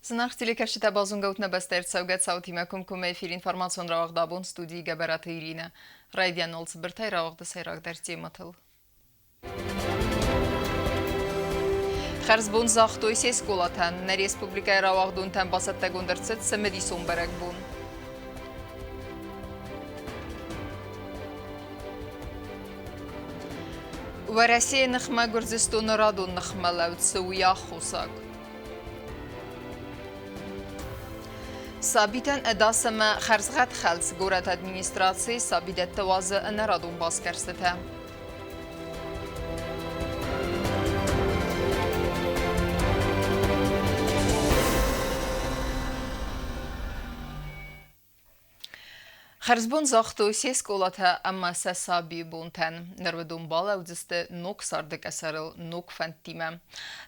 Зынаргъ телекӕсджытӕ, базонгӕ ут нӕ бӕстӕйы ӕрцӕугӕ цаутимӕ комкоммӕ эфир информацион рауагъд абон студийы Гӕбӕраты Иринӕ. Райдиан уал цыбыртӕй рауагъды сӕйрагдӕр темӕтыл. Хӕрзбон загътой се скъолатӕн. Нӕ республикӕйы рауагъдонтӕн бацӕттӕгонд ӕрцыд цымыдисон бӕрӕгбон. Уӕрӕсейы ныхмӕ Гуырдзыстоны радон ныхмӕлӕуд цы у йӕ аххосаг? Сабитӕн ӕдас ӕмӕ хӕрзгъӕд хӕлц горӕты администрацийы сабидӕттӕ уадзы ӕнӕрадон басгӕрстытӕ. Хӕрзбон загътой се скъолатӕ ӕмӕ сӕ сабийы бонтӕн. Ныр уыдон балӕудзысты ног царды къӕсӕрыл ног фӕндтимӕ.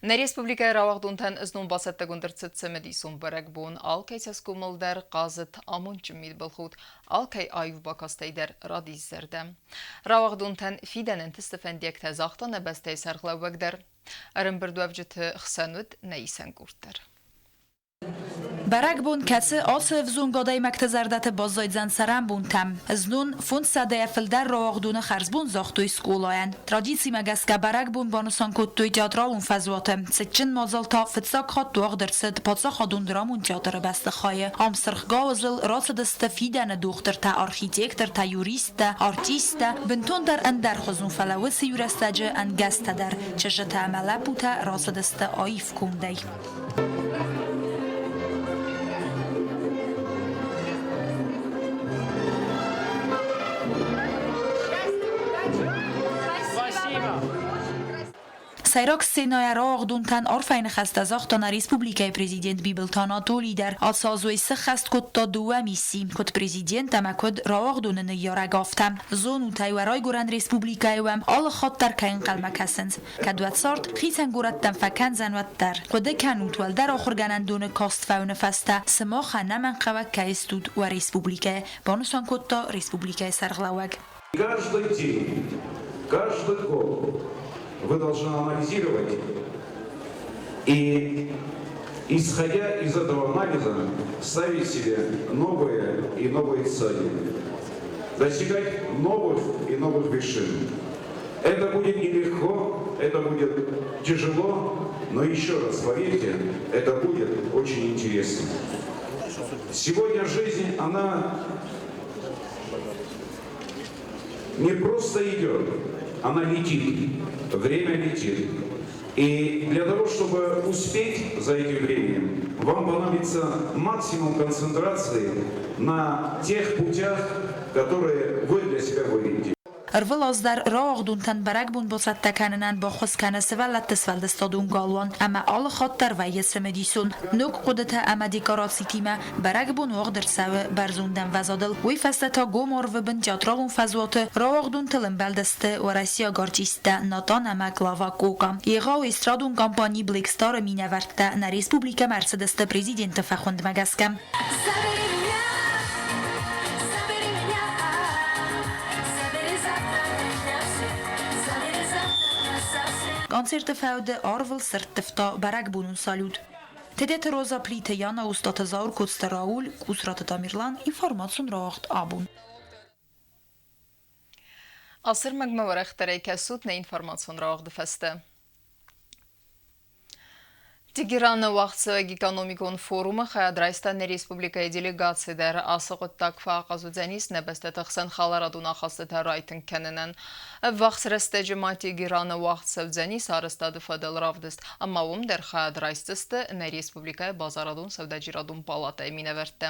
Нӕ республикӕйы рауагъдонтӕн знон бацӕттӕгонд ӕрцыд цымыдисон бӕрӕгбон. Алкӕй цӕсгомыл дӕр хъазыд амондджын мидбылхудт, алкӕй аив бакастӕй дӕр радис зӕрдӕ. Рауагъдонтӕн фидӕн ӕнтысты фӕндиӕгтӕ загъта нӕ бӕстӕйы сӕргълӕууӕг дӕр. Ӕрӕмбырдуӕвджыты хсӕн уыд нӕ исӕн къорд дӕр. Бӕрӕгбон, кӕцы ацы ӕвзонг адӕймӕгты зӕрдӕты баззайдзӕн цӕрӕнбонтӕм. Знон 500-ӕй фылдӕр рауагъдоны хӕрзбон загътой скъолайӕн. Традицимӕ гӕсгӕ бӕрӕгбон банысан кодтой театралон фӕзуаты. Цытджын мадзал та фыццаг хатт уагъд ӕрцыд паддзахадон драмон театры бӕстыхайы. Ам сырх гауызыл рацыдысты фидӕны дохтыртӕ, архитектортӕ, юристтӕ, артисттӕ, бынтондӕр ӕндӕрхуызон, фӕлӕ уыцы иурӕстӕджы ӕнгӕстӕ дӕр. Чызджытӕ ӕмӕ лӕппутӕ рацыдысты аив кондӕй. Сӕйраг сценӕйӕ рауагъдонтӕн арфӕйы ныхӕстӕ загъта нӕ республикӕйы президент Бибылты Анатоли дӕр. Ацы аз уый сӕххӕст кодта дыууӕ мисси, куыд президент ӕмӕ куыд рауагъдоны ныййарӕг, афтӕ. Зонут ӕй, уӕ райгуырӕн республикӕйы уӕм алы хатт дӕр кӕй ӕнхъӕлмӕ кӕсынц. Кӕд уӕ цард хицӕн горӕттӕм фӕкӕндзӕн, уӕддӕр. Хъуыды кӕнут, уӕлдӕр ахуыргӕнӕндоны каст фӕуыны фӕстӕ сымах ӕнӕмӕнгхъӕуӕг кӕй стут уӕ республикӕйы, банысан кодта республикӕйы сӕргълӕууӕг. Каждый день, каждый год вы должны анализировать и, исходя из этого анализа, ставить себе новые и новые цели, достигать новых и новых вершин. Это будет нелегко, это будет тяжело, но еще раз поверьте, это будет очень интересно. Сегодня жизнь, она не просто идет, она летит. Время летит. И для того, чтобы успеть за этим временем, вам понадобится максимум концентрации на тех путях, которые вы для себя выберете. Ӕрвылаз дӕр рауагъдонтӕн бӕрӕгбон бацӕттӕ кӕнынӕн баххуыс кӕны сывӕллӕтты сфӕлдыстадон галуан ӕмӕ алы хатт дӕр вӕййы цымыдисон. Ног хъуыдытӕ ӕмӕ декорацитимӕ бӕрӕгбон уагъд ӕрцӕуы бӕрзонд ӕмвӕзадыл. Уый фӕстӕ та гом арвы бын театралон фӕзуаты рауагъдонтыл ӕмбӕлдысты уӕрӕсейаг артисттӕ Натан ӕмӕ Клава Кока. Егъау эстрадон компани Black Star-ы минӕвӕрттӕ нӕ республикӕмӕ ӕрцыдысты президенты фӕхуындмӕ гӕсгӕ. Концерты фӕуды арвыл сӕрттывта бӕрӕгбонон салют. Тедеты Роза, Плиты Яна, Устаты Заур, Коцты Рауль, Къусраты Тамерлан, информацион рауагъд абон. Ацы ӕрмӕгмӕ уӕрӕхдӕрӕй кӕсут нӕ информацион рауагъды фӕстӕ. Тегераны уагъдцӕуӕг экономикон форумы хайад райста нӕ республикӕйы делегаци дӕр. Ацы хъуыддаг фӕахъаз уыдзӕнис нӕ бӕстӕты хсӕн хӕларадон ахастытӕ райтынг кӕнынӕн. Ӕввахс рӕстӕджы ма Тегераны уагъд цӕудзӕнис арӕзтады фӕдыл равдыст, ӕмӕ уым дӕр хайад райсдзысты нӕ республикӕйы базарадон-сӕудӕджерадон палатӕйы минӕвӕрттӕ.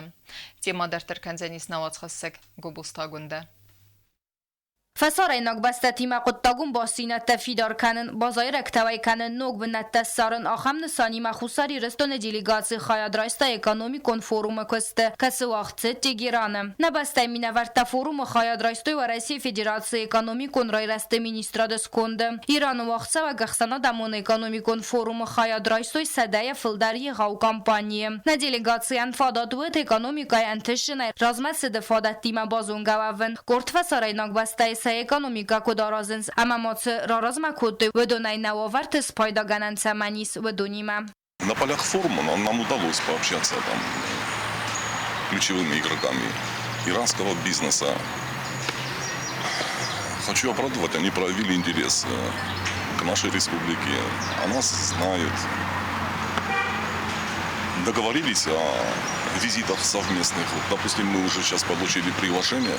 Темӕ дарддӕр кӕндзӕнис нӕ уацхӕссӕг Гобозты Агуындӕ. Фӕсарӕйнаг бӕстӕтимӕ хъуыддагон бастдзинӕдтӕ фидар кӕнын, базайрӕгтӕ уӕй кӕнын, ног бынӕттӕ ссарын, ахӕм нысанимӕ Хуссар Ирыстоны делегаци хайад райста экономикон форумы куысты, кӕцы уагъд цыд Тегераны. Нӕ бӕстӕйы минӕвӕрттӕ форумы хайад райстой Уӕрӕсейы Федерацийы экономикон райрӕзты министрады сконды. Ираны уагъдцӕуӕг ӕхсӕнадӕмон экономикон форумы хайад райстой сӕдӕйӕ фылдӕр егъау компанийы. Нӕ делегацийӕн фадат уыд экономикӕйы ӕнтыстджынӕй размӕцыды фадӕттимӕ базонгӕ уӕвын. Къорд фӕсарӕйнаг бӕстӕйы сӕ экономикӕ куыд аразынц ӕмӕ ма цы раразмӕ кодтой, уыдонӕй нӕ уавӕрты спайдагӕнӕн цӕмӕн ис, уыдонимӕ. На полях форума нам удалось пообщаться там ключевыми игроками иранского бизнеса. Хочу обрадовать, они проявили интерес к нашей республике, о нас знают. Договорились о визитах совместных. Вот, допустим, мы уже сейчас получили приглашение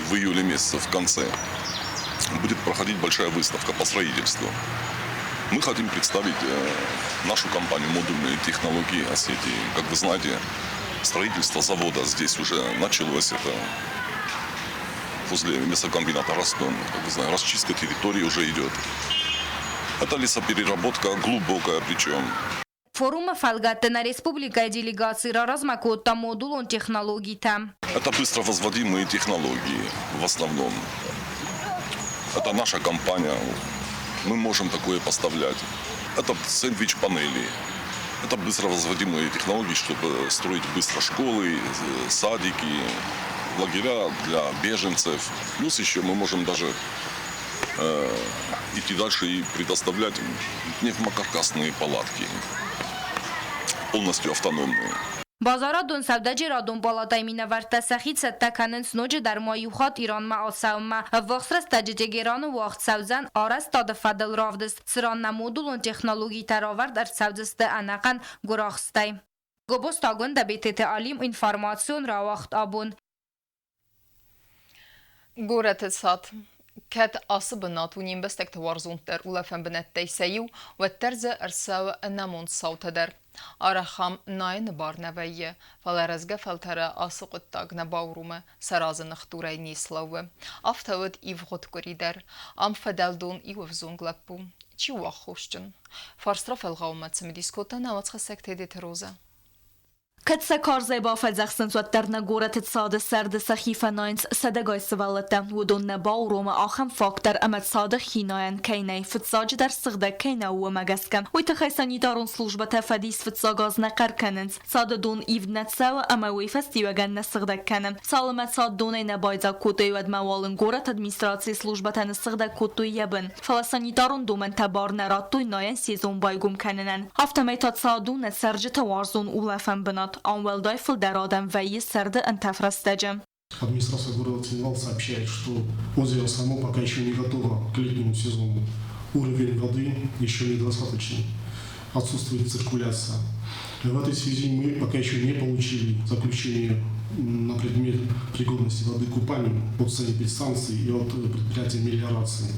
в июле месяце, в конце. Будет проходить большая выставка по строительству. Мы хотим представить нашу компанию «Модульные технологии Осетии». Как вы знаете, строительство завода здесь уже началось. Это возле мясокомбината «Ростон». Как вы знаете, расчистка территории уже идет. Это лесопереработка глубокая причем. Форумы фӕлгӕтты нӕ республикӕйы делегаци раразмӕ кодта модулон технологитӕ. Это быстро возводимые технологии в основном. Это наша компания. Мы можем такое поставлять. Это сэндвич-панели. Это быстро возводимые технологии, чтобы строить быстро школы, садики, лагеря для беженцев. Плюс еще мы можем даже идти дальше и предоставлять пневмокаркасные палатки, полностью автономные. Базарадон сӕудӕджерадон палатӕйы минӕвӕрттӕ сӕхи цӕттӕ кӕнынц ноджыдӕр ма иу хатт Иранмӕ ацӕуынмӕ. Ӕввахс рӕстӕджы Тегераны уагъд цӕудзӕн арӕзтады фӕдыл равдыст, цыран нӕ модулон технологитӕ равӕрд ӕрцӕудзысты ӕнӕхъӕн гуырахстӕй. Гобозты Агуындӕ, Бететы Алим, информацион рауагъд абон. Горӕты цад. Кӕд ацы бынат у не мбӕстӕгты уарзонддӕр улӕфӕн бынӕттӕй сӕ иу, уӕддӕр дзы ӕрцӕуы ӕнамонд цаутӕ дӕр. Арӕх ам найыны бар нӕ вӕййы, фӕлӕ рӕзгӕ фӕлтӕры ацы хъуыддаг нӕ бауромы, сӕ разы ныхдурӕй не слӕууы. Афтӕ уыд ивгъуыд къуыри дӕр. Ам фӕдӕлдон иу ӕвзонг лӕппу. Чи у аххосджын? Фарст рафӕлгъауынмӕ цымыдис кодта нӕ уацхӕссӕг Тедеты Розӕ. Кӕд сӕ карзӕй бафӕдзӕхсынц, уӕддӕр нӕ горӕты цады сӕрды сӕхи фӕнайынц сӕдӕгай сывӕллӕттӕ. Уыдон нӕ бауромы ахӕм факт дӕр, ӕмӕ цады хинайӕн кӕй нӕй, фыццаджыдӕр сыгъдӕг кӕй нӕу, уымӕ гӕсгӕ. Уый тыххӕй санитарон службӕтӕ фӕдис фыццаг аз нӕ хъӕр кӕнынц. Цады дон ивд нӕ цӕуы ӕмӕ уый фӕстиуӕгӕн нӕ сыгъдӕг кӕны. Цалынмӕ цад донӕй нӕ байдзаг кодтой, уӕдмӕ уал ын горӕты администрацийы службӕтӕ ныссыгъдӕг кодтой йӕ бын. Фӕлӕ санитарон домӕнтӕ бар нӕ радтой найӕн сезон байгом кӕнынӕн. Афтӕмӕй та цад у нӕ цӕрджыты уарзон улӕфӕн бынат. Ам уӕлдай фылдӕр адӕм вӕййы сӕрды ӕнтӕф рӕстӕджы. Администрация города Цхинвал сообщает, что озеро само пока еще не готово к летнему сезону. Уровень воды еще недостаточный. Отсутствует циркуляция. В этой связи мы пока еще не получили заключение на предмет пригодности воды к купанию от санэпидстанции и от предприятия мелиорации.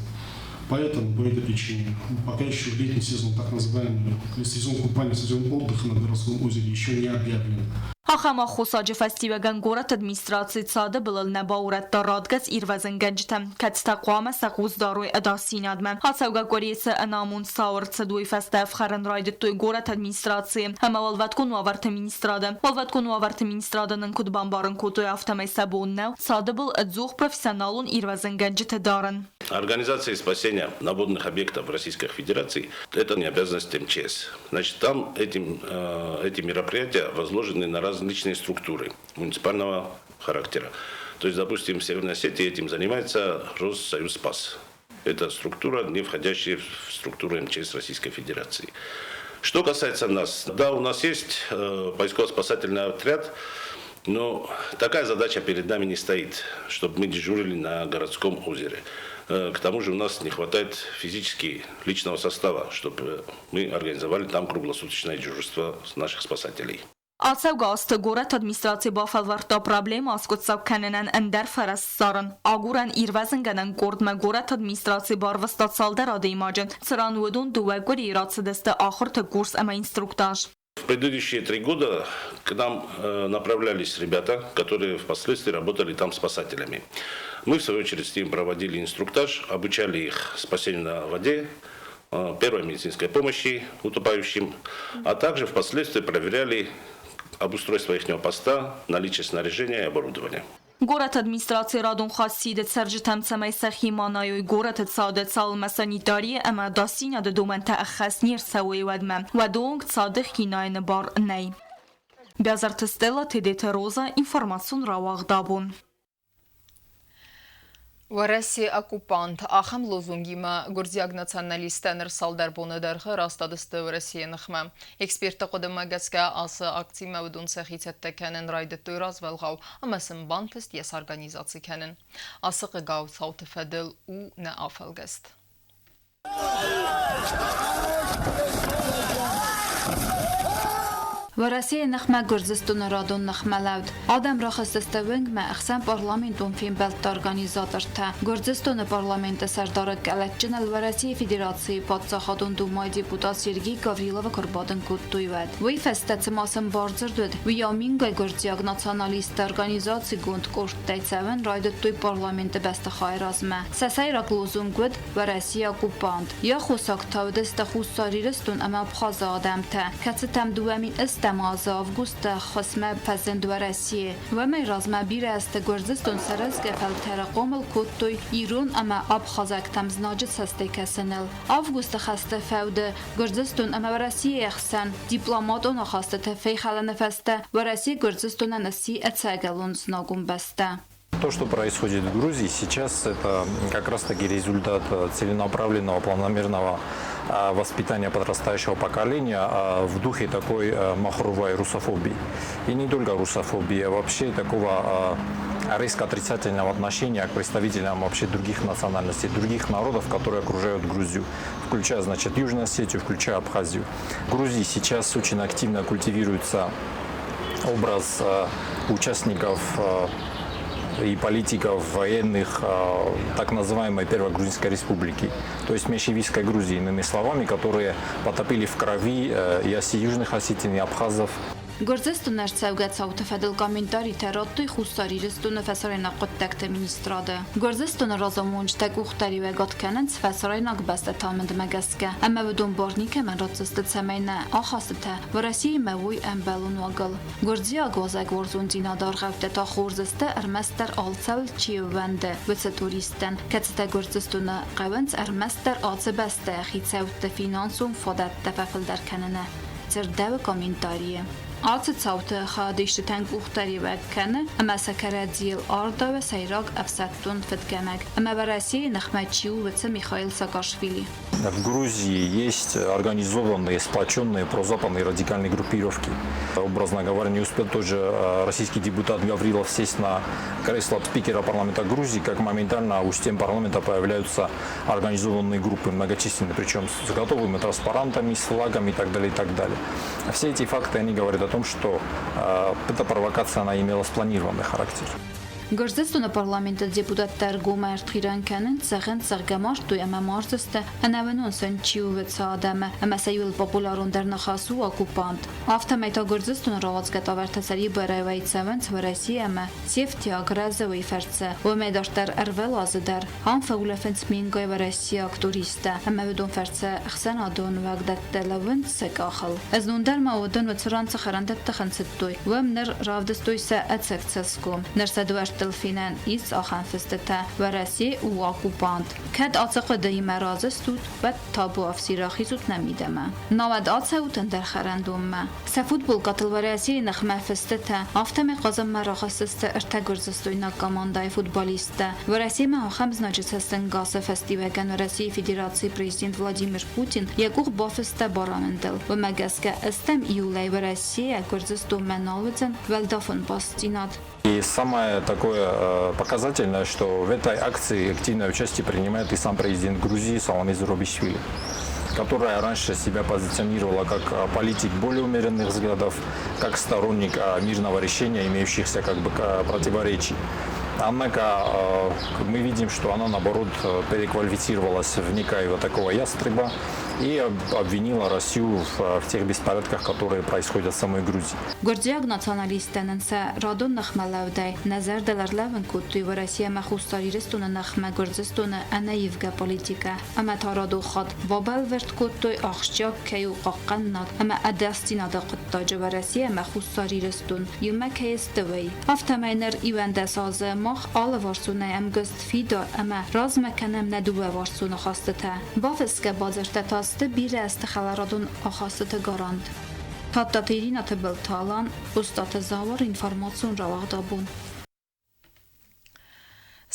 Поэтому, по этой причине, пока еще летний сезон, так называемый сезон купания, сезон отдыха на городском озере еще не объявлен. Ахӕм аххосаджы фӕстиуӕгӕн горӕты администраци цады былыл нӕ баурӕдта радгӕс ирвӕзынгӕнджытӕ, кӕцытӕ хъуамӕ сӕ хъус дарой ӕдасдзинадмӕ. Ацӕугӕ къуырийы цы ӕнамонд цау ӕрцыд, уый фӕстӕ ӕфхӕрын райдыдтой горӕты администрацийы ӕмӕ Уӕлвӕткон уавӕрты министрады. Уӕлвӕткон уавӕрты министрады нын куыд бамбарын кодтой, афтӕмӕй сӕ бон нӕу цады был ӕдзух профессионалон ирвӕзынгӕнджыты дарын. Организация спасения на водных объектах в Российской Федерации – это не обязанность МЧС. Значит, там эти мероприятия возложены на различные структуры муниципального характера. То есть, допустим, в Северной Осетии этим занимается Россоюз Спас. Это структура, не входящая в структуру МЧС Российской Федерации. Что касается нас, да, у нас есть поисково-спасательный отряд, но такая задача перед нами не стоит, чтобы мы дежурили на городском озере. К тому же у нас не хватает физически личного состава, чтобы мы организовали там круглосуточное дежурство наших спасателей. Ацӕугӕ азты горӕты администраци бафӕлвӕрдта проблемӕ аскъуыддзаг кӕнынӕн ӕндӕр фӕрӕз ссарын. Агурӕн-ирвӕзынгӕнӕн къордмӕ горӕты администраци барвыста цалдӕр адӕймаджы, цыран уыдон дыууӕ къуырийы рацыдысты ахуырты курс ӕмӕ инструктаж. В предыдущие 3 года к нам направлялись ребята, которые впоследствии работали там спасателями. Мы, в свою очередь, с ними проводили инструктаж, обучали их спасению на воде, первой медицинской помощи утопающим, а также впоследствии проверяли обустройство их поста, наличие снаряжения и оборудования. Горӕты администраци радон хатт сиды цӕрджытӕм, цӕмӕй сӕхи ма найой горӕты цады, цалынмӕ санитарийы ӕмӕ ӕдасдзинады домӕнтӕ ӕххӕст не рцӕуой, уӕдмӕ. Уӕды онг цады хинайыны бар нӕй. Бязарты Стелла, Тедеты Роза, информацион рауагъд абон. Уӕрӕсе оккупант ахӕм лозунгимӕ гуырдзиаг националисттӕ ныр цалдӕр боны дӕргъы растадысты Уӕрӕсейы ныхмӕ. Экспертты хъуыдымӕ гӕсгӕ ацы акцимӕ уыдон сӕхи цӕттӕ кӕнын райдыдтой развӕлгъау ӕмӕ сын бантыст йӕ сорганизаци кӕнын. Ацы хъыгау цауты фӕдыл у нӕ афӕлгӕст. Уӕрӕсейы ныхмӕ Гуырдзыстоны радон ныхмӕлӕуд. Адӕм рахызтысты уынгмӕ ӕхсӕнпарламентон фембӕлдты организатортӕ. Гуырдзыстоны парламенты сӕрдары къӕлӕтджыныл Уӕрӕсейы Федерацийы Паддзахадон Думӕйы депутат Сергей Гавриловы куы рбадын кодтой, уӕд. Уый фӕстӕ цыма сын бардзырд уыд, уыйау мингай гуырдзиаг националистты организацигонд къордтӕй цӕуын райдыдтой парламенты бӕстыхайы размӕ. Сӕ сӕйраг лозунг уыд Уӕрӕсе оккупант. Йӕ аххосӕгтӕ уыдысты Хуссар Ирыстон ӕмӕ Абхазы адӕмтӕ, кӕцытӕм 2008 азы августы ӕххуысмӕ фӕзынд Уӕрӕсе. Уымӕй размӕ бирӕ азты Гуырдзыстон сӕ рӕзгӕ фӕлтӕры хъомыл кодтой ирон ӕмӕ абхазӕгтӕм знаджы цӕстӕй кӕсыныл. Августы хӕсты фӕуды Гуырдзыстон ӕмӕ Уӕрӕсейы ӕхсӕн дипломатон ахастытӕ фехӕлыны фӕстӕ Уӕрӕсе Гуырдзыстонӕн сси ӕцӕгӕлон знагон бӕстӕ. То, что происходит в Грузии сейчас, это как раз-таки результат целенаправленного, планомерного воспитания подрастающего поколения в духе такой махровой русофобии. И не только русофобии, а вообще такого резко отрицательного отношения к представителям вообще других национальностей, других народов, которые окружают Грузию, включая, значит, Южную Осетию, включая Абхазию. В Грузии сейчас очень активно культивируется образ участников и политиков военных так называемой Первой Грузинской Республики, то есть меньшевистской Грузии, иными словами, которые потопили в крови и южных осетин, и абхазов. Гуырдзыстоны ӕрцӕугӕ цауты фӕдыл комментаритӕ радтой Хуссар Ирыстоны фӕсарӕйнаг хъуыддӕгты министрады. Гуырдзыстоны разамонджытӕ къухдариуӕгад кӕнынц фӕсарӕйнаг бӕстӕты амындмӕ гӕсгӕ, ӕмӕ уыдон бар никӕмӕн ратдзысты, цӕмӕй нӕ ахастытӕ Уӕрӕсеимӕ уой ӕмбӕлон уагыл. Гуырдзиаг уазӕгуарзондзинады ӕргъӕвттӕ та хорз сты ӕрмӕстдӕр алцӕуыл чи ӕууӕнды, уыцы туристтӕн, кӕцытӕ Гуырдзыстоны хъӕуынц ӕрмӕстдӕр ацы бӕстӕйы хицӕутты финансон фадӕттӕ фӕфылдӕр кӕныны, дзырдӕуы комментарийы. Ацы цауты хайадисджытӕн къухдариуӕг кӕны ӕмӕ сӕ кӕрӕдзийыл ардауы сӕйраг ӕфсӕддон фыдгӕнӕг ӕмӕ Уӕрӕсейы ныхмӕ чи у, уыцы Михаил Саакашвили. В Грузии есть организованные, сплоченные прозападные радикальные группировки. Образно говоря, не успел тоже российский депутат Гаврилов сесть на кресло спикера парламента Грузии, как моментально у стен парламента появляются организованные группы, многочисленные, причем с готовыми транспарантами, с флагами и так далее, и так далее. Все эти факты, они говорят о том, что эта провокация, она имела спланированный характер. Гуырдзыстоны парламенты депутаттӕ ӕргом ӕртхъирӕн кӕнынц, зӕгъынц, зӕгъгӕ мардтой ӕмӕ мардзысты, ӕнӕуынон сын чи у уыцы адӕмы, ӕмӕ сӕ иуыл популярондӕр ныхас у оккупант. Афтӕмӕй та Гуырдзыстоны рауадзгӕ товартӕ сӕрибарӕй уӕй цӕуынц Уӕрӕсе ӕмӕ се фтиаг рӕзы уый фӕрцы. Уымӕй дарддӕр ӕрвылазы дӕр ам фӕулӕфынц мингай уӕрӕсейаг туристтӕ ӕмӕ уыдон фӕрцы ӕхсӕнадон уагдӕттӕ лӕууынц сӕ къахыл. Знон дӕр ма уыдон уыцы ран цы хӕрӕндӕтты хынцыдтой, уым ныр равдыстой сӕ ӕцӕг цӕсгом. Ныр сӕ дуӕрттыл фенӕн ис ахӕм фыстытӕ: Уӕрӕсе у оккупант. Кӕд ацы хъуыдыимӕ разы стут, уӕд табуафси рахизут нӕ мидӕмӕ. Науӕд ацӕут ӕндӕр хӕрӕндонмӕ. Сӕ футболкӕтыл Уӕрӕсейы ныхмӕ фыстытӕ, афтӕмӕй Хъазанмӕ рахӕссысты ӕртӕ гуырдзыстойнаг командӕйы футболисттӕ. Уӕрӕсемӕ ахӕм знаджы цӕстӕнгасы фӕстиуӕгӕн Уӕрӕсейы Федерацийы президент Владимир Путин йӕ къух бафыста барамындыл. Уымӕ гӕсгӕ ӕстӕм июлӕй Уӕрӕсейӕ Гуырдзыстонмӕ нал уыдзӕн уӕлдӕфон бастдзинад. И самое такое показательное, что в этой акции активное участие принимает и сам президент Грузии Саломе Зурабишвили, которая раньше себя позиционировала как политик более умеренных взглядов, как сторонник мирного решения имеющихся как бы противоречий. Однако мы видим, что она, наоборот, переквалифицировалась в некоего такого ястреба и обвинила Россию в тех беспорядках, которые происходят в самой Грузии. Гуырдзиаг националисттӕн сӕ радон ныхмӕлӕудӕй нӕ зӕрдыл ӕрлӕууын кодтой Уӕрӕсе ӕмӕ Хуссар Ирыстоны ныхмӕ Гуырдзыстоны ӕнӕивгӕ политикӕ ӕмӕ та радон хатт бабӕлвырд кодтой, ахсджиаг кӕй у хъахъхъӕнынад ӕмӕ ӕдасдзинады хъуыддаджы Уӕрӕсе ӕмӕ Хуссар Ирыстон иумӕ кӕй сты, уый. Афтӕмӕй ныр 11 азы мах алыварсонӕй ӕмгуыст фидар ӕмӕ размӕ кӕнӕм нӕ дыууӕварсон ахастытӕ. Бафысгӕ бадзырдтӕ та сты бирӕ азты хӕларадон ахастыты гарант. Тадтаты Ирина Тыбылты Алан, Остъаты Зауыр, информацион рауагъд абон.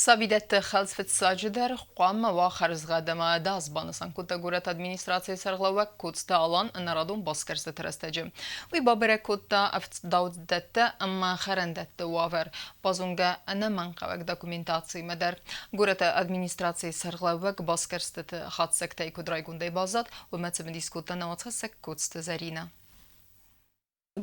Сабидӕтты хӕлц фыццаджыдӕр хъуамӕ уа хӕрзгъӕд ӕмӕ ӕдас, банысан кодта горӕты администрацийы сӕргълӕууӕг Коцты Алан ӕнӕрадон басгӕрстыты рӕстӕджы. Уый бабӕрӕг кодта ӕфтдауддӕттӕ ӕмӕ хӕрӕндӕтты уавӕр, базонгӕ ӕнӕмӕнгхъӕуӕг документациимӕ дӕр. Горӕты администрацийы сӕргълӕууӕг басгӕрстыты хатдзӕгтӕй куыд райгондӕй баззад, уымӕ цымыдис кодта нӕуӕдзхӕссӕг Коцты Зӕринӕ.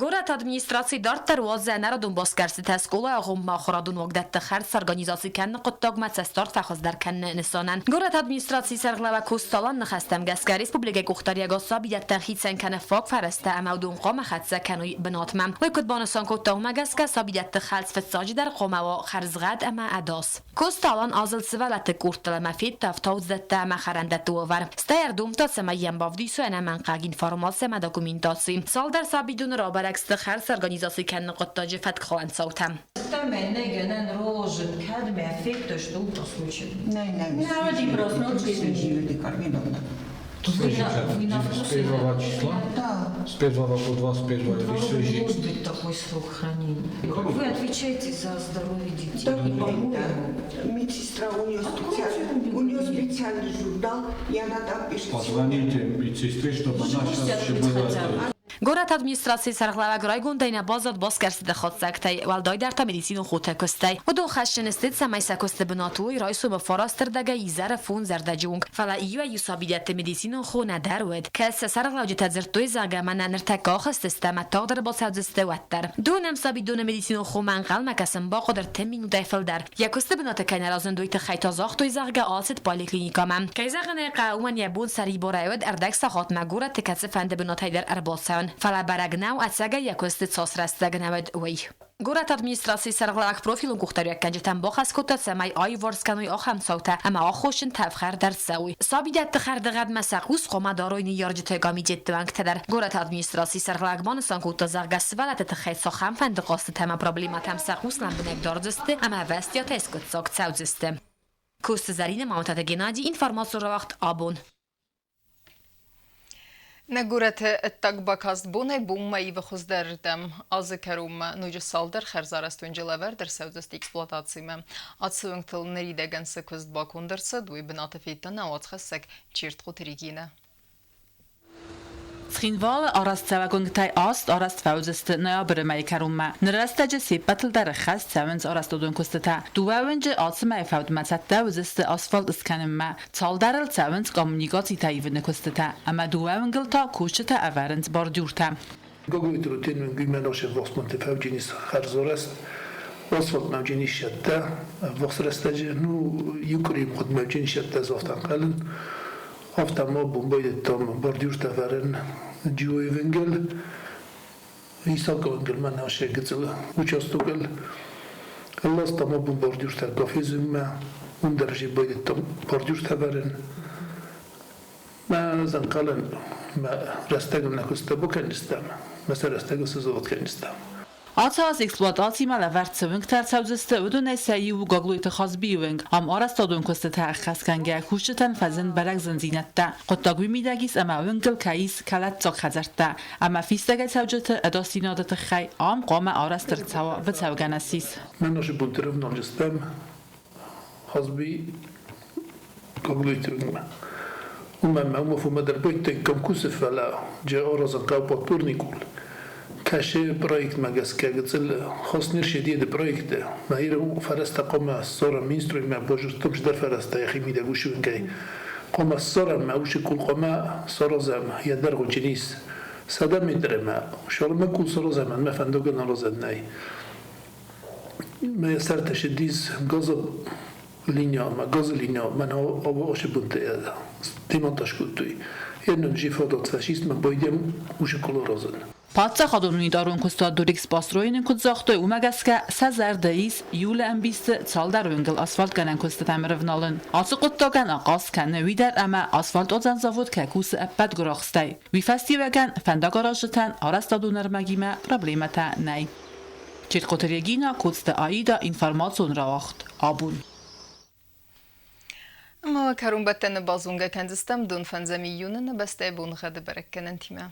Горӕты администраци дарддӕр уадзы ӕнӕрадон басгӕрстытӕ скъолайы агъоммӕ ахуырадон уагдӕтты хӕрдз сорганизаци кӕныны хъуыддагмӕ цӕстдард фӕхуыздӕр кӕныны нысанӕн. Горӕты администрацийы сӕргълӕууӕг Косталан ныхӕстӕм гӕсгӕ республикӕйы къухдариӕгад сабидӕттӕн хицӕн кӕны фаг фӕрӕзтӕ ӕмӕ уыдон хъуамӕ хӕццӕ кӕной бынатмӕ. Уый куыд банысан кодта, уымӕ гӕсгӕ сабидӕтты хӕлц фыццаджыдӕр хъуамӕ уа хӕрзгъӕд ӕмӕ ӕдас. Косталан азылд сывӕллӕтты къордтыл ӕмӕ федта ӕфтауцдӕттӕ ӕмӕ хӕрӕндӕтты уавӕр. Стӕй ӕрдомдта, цӕмӕй йӕм бавдисой ӕнӕмӕнгхъӕуӕг информаци ӕмӕ документаци. Цалдӕр сабидоны рабӕрӕг сты хӕрз организаци кӕныны хъуыддаджы фӕткхалӕн цаутӕ. Мӕнӕ гӕнӕн ролозыд кӕдмӕ федтой, что случай. С первого числа? Да. С 1 по 21 или Может быть такой срок хранения. Вы отвечаете за здоровье детей. Да, да. Медсестра, у нее специальный журнал, и она там пишет. Позвоните медсестре, чтобы она сейчас еще была. Горӕты администрацийы сӕргълӕууӕг райгондӕй нӕ баззад басгӕрстыты хатдзӕгтӕй, уӕлдайдӕр та медицинон хоты куыстӕй. Уыдон хӕсджын сты, цӕмӕй сӕ куысты бынат уой райсомы фарастырдӕгӕй изӕры фондзӕрдӕджы онг. Фӕлӕ иуӕй-иу сабидӕтты медицинон хо нӕдӕр уыд. Кӕд сӕ сӕргълӕуджытӕ дзырдтой, зӕгъгӕ, мӕнӕ ныртӕккӕ ахызтысты ӕмӕ тагъд ӕрбацӕудзысты, уӕддӕр. Донӕм сабидоны медицинон хомӕ ӕнхъӕлмӕ кӕсын бахъуыд ӕртӕ минутӕй фылдӕр. Йӕ куысты бынаты кӕй нӕ разынд, уый тыххӕй та загътой, зӕгъгӕ, ацыд поликлиникӕмӕ. Кӕй зӕгъын ӕй хъӕуы, уымӕн йӕ бон сӕрибарӕй уыд ӕрдӕг сахатмӕ горӕты кӕцыфӕнды бынатӕй дӕр ӕрбацӕуын. Фӕлӕ бӕрӕг нӕу, ӕцӕгӕй йӕ куысты цас рӕстӕг нӕ уыд, уый. Горӕты администрацийы сӕргълӕууӕг профилон къухдариуӕггӕнджытӕн бахӕс кодта, цӕмӕй аиуварс кӕной ахӕм цаутӕ ӕмӕ аххосджынтӕ ӕфхӕрд ӕрцӕуой. Сабидӕтты хӕрдыгъӕдмӕ сӕ хъус хъуамӕ дарой ныййарджыты комитетты уӕнгтӕ дӕр. Горӕты администрацийы сӕргълӕууӕг банысан кодта, зӕгъгӕ, сывӕллӕтты тыххӕй цахӕмфӕнды хъӕзтытӕ ӕмӕ проблемӕтӕм сӕ хъус лӕмбынӕг дардзысты ӕмӕ ӕвӕстиатӕй скъуыддзаг цӕудзысты. Коцты Зӕринӕ, Мамытаты Геннадий, информацион рауагъд «Абон». Нӕ горӕты ӕддаг бакаст бонӕй-бонмӕ ивы хуыздӕрырдӕм. Азы кӕронмӕ ноджы цалдӕр хӕрзарӕзт уынджы лӕвӕрд ӕрцӕудзысты эксплуатацимӕ. Ацы уынгтыл ныридӕгӕн цы куыст баконд ӕрцыд, уый бынаты федта нӕ уацхӕссӕг Чертхъоты Регинӕ. Цхинвалы арӕзтцӕуӕг уынгтӕй аст арӕзт фӕуыдзысты ноябры мӕйы кӕронмӕ. Ныр рӕстӕджы се ппӕтыл дӕр ӕххӕст цӕуынц арӕзтадон куыстытӕ. Дыууӕ уынджы ацы мӕйы фӕудмӕ цӕттӕ уыдзысты асфальт скӕнынмӕ. Цалдӕрыл цӕуынц коммуникацитӕ ивыны куыстытӕ ӕмӕ дыууӕ уынгыл та кусджытӕ ӕвӕрынц бордюртӕ. Гаглойты Рутен уынгимӕ вахсманты фӕвджинис хӕрзарӕзт, асфальт мӕвджинисӕттӕ, ӕввахс рӕстӕджы, ну, иу къуырийы мгъуыд мӕвджинисӕттӕ ӕз ӕнхъӕлын. Афтӕ ма бон байдыдтам бордюртӕ ӕвӕрын Джиойы уынгыл, Исакы уынгыл мӕнӕ сӕ гыццыл участокыл. Ластам абон бордюртӕ кафезынмӕ, уым дӕр ӕз байдыдтам бордюртӕ ӕвӕрын. Мӕ ӕнхъӕлын, мӕ рӕстӕгыл нӕ куыстӕ бакӕндзыстӕм, мӕ сӕ рӕстӕгыл сызгъуыд кӕндзыстӕм. Ацы аз эксплуатацимӕ лӕвӕрд цы уынгтӕ ӕрцӕудзысты, уыдонӕй сӕ иу у Гаглойты Хазбийы уынг. Ам арӕзтадон куыстытӕ ӕххӕстгӕнгӕ кусджытӕн фӕзынд бӕрӕг зындзинӕдтӕ. Хъуыддаг уый мидӕг ис, ӕмӕ уынгыл кӕй ис кӕлӕддзаг хӕдзӕрттӕ ӕмӕ фистӕгӕй цӕуджыты ӕдасдзинады тыххӕй ам хъуамӕ арӕзт ӕрцӕуа быцӕугӕнӕн сис. Мӕ нозы бонты рӕвналджыстӕм Хазби Гаглойты уынгмӕ. Уымӕн ӕмӕ уымӕ фумӕдӕр байтаиккам кусы, фӕлӕ джы аразын хъӕуы подпорный къул. Кӕсы проектмӕ гӕсгӕ гыццыл хос не рсидиды проекты. Мӕ Иры фӕрӕзтӕ хъуамӕ ссарӕм Минстроймӕ, базыдтам чидӕр фӕрӕзтӕ йӕхи мидӕг уыцы уынгӕй. Хъуамӕ ссарӕм, мӕ уыцы къул хъуамӕ саразӕм, йӕ дӕргъуджын ис 100 метры мӕ шалмӕ къул саразӕм, ӕмӕ фӕндагӕн аразӕн нӕй. Мӕ сӕртӕ сидис газы линия, мӕ газы линия, мӕнӕ ошы бунты демонтаж кодтой. Ернön жифадат фашист мӕ байдем уышы къул аразын. Паддзахадон унитарон куыстуат Дорэкспострой-ы куыд загътой, уымӕ гӕсгӕ сӕ зӕрдӕ ис июлы ӕмбисты цалдӕр уынгыл асфальтгӕнӕн куыстытӕм ӕрӕвналын. Ацы хъуыддагӕн ахъаз кӕны уый дӕр ӕмӕ асфальтуадзӕн завод кӕй кусы ӕппӕт гуырахстӕй. Уый фӕстиуӕгӕн фӕндагаразджытӕн арӕзтадон ӕрмӕгимӕ проблемӕтӕ нӕй. Чертхъоты Регина, Коцты Аида, информацион рауагъд «Абон». Ӕмӕ кӕронбӕттӕны базонгӕ кӕндзыстӕм дон фӕндзӕм июны нӕ бӕстӕйы боныгъӕды бӕрӕггӕнӕнтимӕ.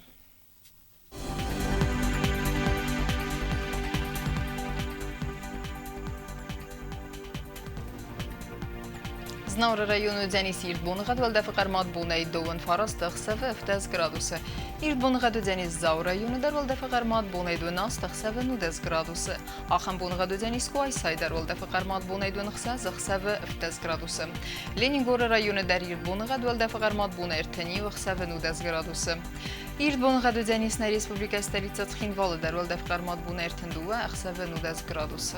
Знауыры районы уыдзӕнис ирд боныгъӕд, уӕлдӕфы хъӕрмад бонӕй 29 ӕхсӕвы 17 градусы. Ирд боныгъӕд уыдзӕнис Дзауы районы дӕр, уӕлдӕфы хъӕрмад бонӕй 28 ӕхсӕвы 19 градусы. Ахӕм боныгъӕд уыдзӕнис Къуайсайы дӕр, уӕлдӕфы хъӕрмад бонӕй 26 ӕхсӕвы 17 градусы. Ленингоры районы дӕр ирд боныгъӕд, уӕлдӕфы хъӕрмад бонӕй 31 ӕхсӕвы 19 градусы. Ирд боныгъӕд уыдзӕнис нӕ республикӕйы столицӕ Цхинвалы дӕр, уӕлдӕфы хъӕрмад бонӕй 32 ӕхсӕвы 19 градусы.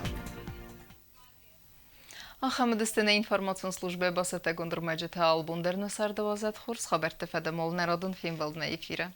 Ахӕм уыдысты нӕ информацион службӕйы бацӕттӕгонд ӕрмӕджытӕ. Албон дӕр нӕ царды уадзӕд хорз хабӕртты фӕдӕмол нӕ радон фембӕлдмӕ эфиры.